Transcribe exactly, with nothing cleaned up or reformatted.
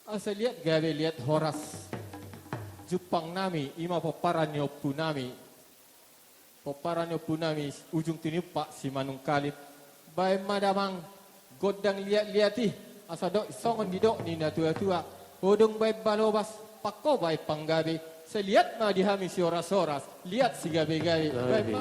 Asa liat gabe liat horas. Jumpang nami, ima pomparan ni ompu nami. Pomparan ni ompu nami, Ujung Tinumpak Simanungkalit. Baen ma damang gondang liat-liat i, asa dok songon didok ni natua-tua. Ho dung baen balobas, pangko baen panggabe. Sai liat ma di hami sihoras-horas, liat sigabe-gabe. Baen ma.